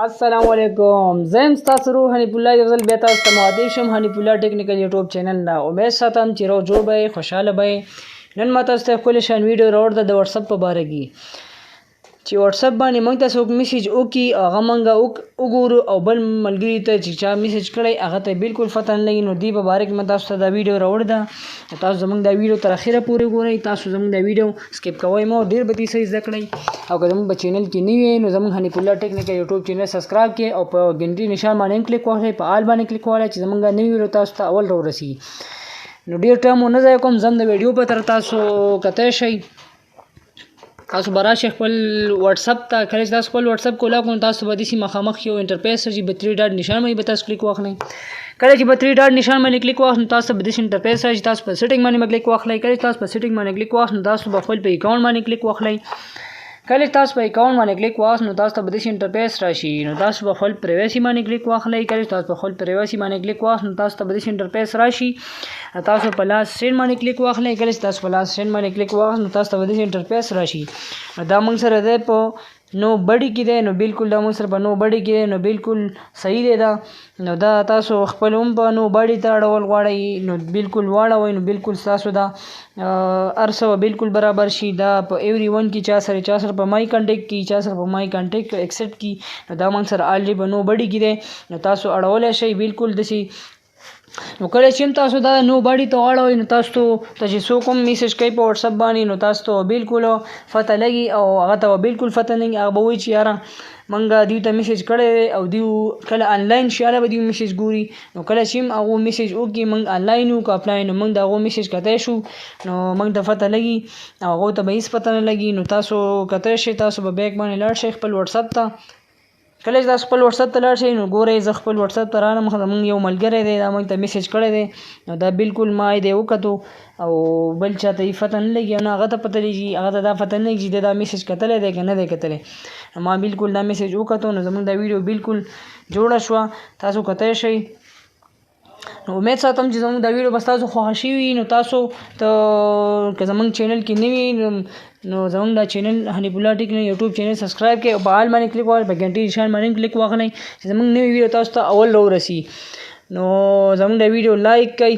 السلام علیکم، زه یم ستاسو روح حنیف الله. یو ځل بیا تاسو ته مخاطب شم حنیف الله ټیکنیکل یوټیوب چینل نه. امید ساتم چې روغ جوړ به یې، خوشحاله به یې. نن ما تاسو ته ښکلې شان ویډیو راوړله د واتساپ په باره کې، چې واتساپ باندې موږ ته څوک میسج وکړي، هغه موږ وګورو او بل ملګري ته چې چا میسج کړی هغه ته بالکل پته نه لګي. نو دې په باره کې ما تاسو ته دا ویډیو راوړې ده. تاسو زموږ دا ویډیو تر اخره پورې وګورئ، تاسو زموږ دا ویډیو سکیپ کوئ مه، ډېر به دې څه زده کړئ. او که زموږ په چینل کې نوي یئ نو زموږ حنیف الله ټیکنیکل یوټیوب چینل سبسکرایب کړئ او په ګنټي نشان باندې هم کلیک وکړئ، په آل باندې کلیک وکړئ چې زموږ نوي ویډیو تاسو ته اول راورسېږي. نو ډېر ټایم مو نه ضایع کوم، ځم د ویډیو په تر تاسو کتی شئ. تاسو به راشئ خپل واتساپ ته. کله چې تاسو خپل واتساپ کولاو کړئ نو تاسو به داسې مخامخ یو انټرفیس راشي، به 3 ډاټ نشان باندې به تاسو کلیک واخلئ. کله چې به 3 ډاټ نشان باندې کلیک واخلئ نو تاسو به داسې انټرفیس راشي، تاسو په سیټینګ باندې به کلیک واخلئ. کله چې تاسو په سیټینګ باندې کلیک واخلئ نو تاسو به خپل په اکاونټ باندې کلیک واخلئ. کله چې تاسو په اکاونټ باندې کلیک واخلئ نو تاسو ته به داسې انټرفیس راشي، نو تاسو به خپل پرایویسي باندې کلیک واخلئ. کله چې تاسو په خپل پرایویسي باندې کلیک واخلئ نو تاسو ته به داسې انټرفیس راشي، تاسو په لاس سینډ باندې کلیک واخلئ. کله چې تاسو په لاس سینډ باندې کلیک واخلئ نو تاسو ته به داسې انټرفیس راشي. نو دا موږ سره دی په نو بډي کې دی، نو بالکل دا موږ سره په نو بډي کې دی، نو بالکل صحیح دی دا. نو دا تاسو خپل هم په نو بډي ته اړول غواړئ نو بالکل واړوئ، نو بالکل ستاسو دا هر څه به بالکل برابر شي. دا په ایوري ون کې چا سره په مای کانټیکټ کې، چا سره په مای کانټیکټ اکسپټ کې، نو دا موږ سره الریډي په نو بډي کې دی، نو تاسو اړولی شئ بالکل داسې. نو کله چې هم تاسو دا نو باډي ته واړوئ نو تاسو ته چې څوک هم میسج کوي په واتساپ باندې نو تاسو ته بالکل پته لګي او هغه ته به بالکل پته نه لګي. هغه به وایي چې یاره مونږ دیو ته میسج کړی دی او دیو کله انلاین شي هله به دیو میسج ګوري. نو کله چې هم هغو میسج وکړي، مونږ انلاین یو که افلاین یو، مونږ د هغو میسج کتی شو نو مونږ ته پته لګي او هغو ته به هېڅ پته نه لګي. نو تاسو کتی شئ، تاسو به بیک باندې لاړ شئ خپل واتساپ ته. کله چې تاسو خپل واتساپ ته لاړ شئ نو ګورئ زه خپل واتساپ ته رالم، زمونږ یو ملګری دی دا موږ ته میسج کړی دی، نو دا بالکل ما یې دی وکتو او بل چا ته یې پته نه لګي او نه هغه ته پته لګي، هغه ته دا پته نه لګي چې ده دا میسج کتلی دی که نه دی کتلی. نو ما بالکل دا میسج وکتو، نو زمونږ دا ویډیو بالکل جوړه شوه، تاسو کتی شئ. نو امید ساتم چې زمونږ دا ویډیو به ستاسو خوښه شوي وي. نو تاسو ته که زمونږ چینل کې نوي نو زمونږ دا چینل حنیف الله ټیکنیکل یوټیوب چینل سبسکرایب کړئ او په آل باندې کلیک وکړئ، په ګنټې نشان باندې کلیک واخلئ چې زمونږ نوې ویډیو تاسو ته اول راورسي. نو زمونږ دا ویډیو لایک کړئ.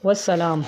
والسلام.